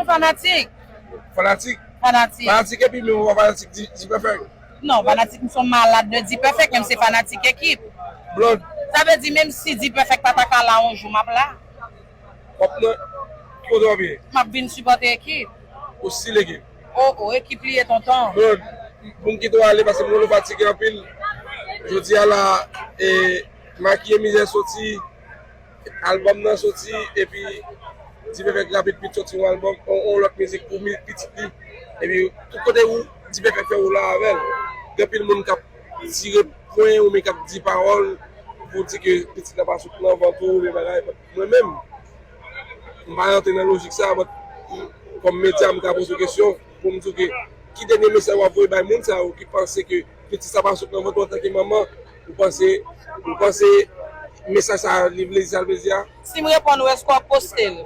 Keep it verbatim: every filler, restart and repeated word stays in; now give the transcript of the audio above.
Fanatik. Fanatik. Fanatik. Fanatik epi men ou pa fanatik di, di pèfèk. Non, fanatik m se yon malad de Dipèfèk, men m se fanatik ekip. Blond. Sa vle di, menm si Dipèfèk pa ta ka la yon jou, m ap la. Wap nan. Ki kote wap ye? M ap vin sipòte ekip. Ou si lege. O, o, ekip li ye, tonton. Blond. Pou m kite w ale, paske m konnen w fatige anpil. Jodi a la, e, Makiye Mizè soti, albòm nan soti, epi Dipèfèk Rapid Pit soti yon albòm, yon, yon lòt mizik pou mi- pitit li. Epi tout kote ou, Dipèfèk fè ou la avè l. Gen anpil moun k ap tire pwen oubyen k ap di pawòl pou di ke pitit la pa sot nan vant ou oubyen bagay. Mwen menm, m pa rantre nan lojik sa, but kòm medya, m ka poze w kesyon pou m di w ke ki dènye mesaj w ap voye bay moun sa yo ki panse ke pitit sa pa sot nan vant ou antanke manman, ou panse, ou panse mesaj sa li vle di sa l vle di a? Si m reponn ou, èske w ap poste l?